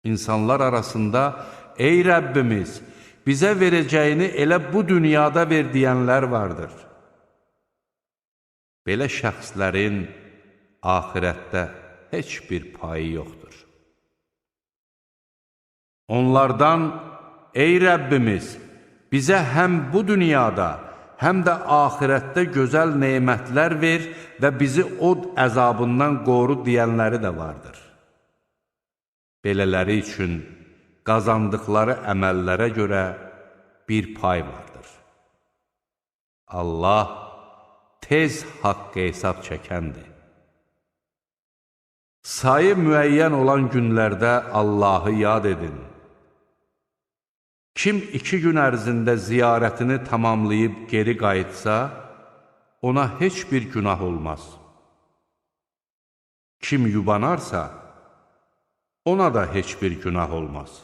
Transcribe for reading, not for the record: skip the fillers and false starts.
İnsanlar arasında, ey Rəbbimiz, bizə verəcəyini elə bu dünyada ver deyənlər vardır. Belə şəxslərin axirətdə heç bir payı yoxdur. Onlardan, ey Rəbbimiz, bizə həm bu dünyada, həm də axirətdə gözəl nemətlər ver və bizi od əzabından qoru deyənləri də vardır. Belələri üçün qazandıqları əməllərə görə bir pay vardır. Allah tez haqq hesab çəkəndir. Sayı müəyyən olan günlərdə Allahı yad edin. Kim 2 gün ərzində ziyarətini tamamlayıb geri qayıtsa, ona heç bir günah olmaz. Kim yubanarsa, ona da heç bir günah olmaz.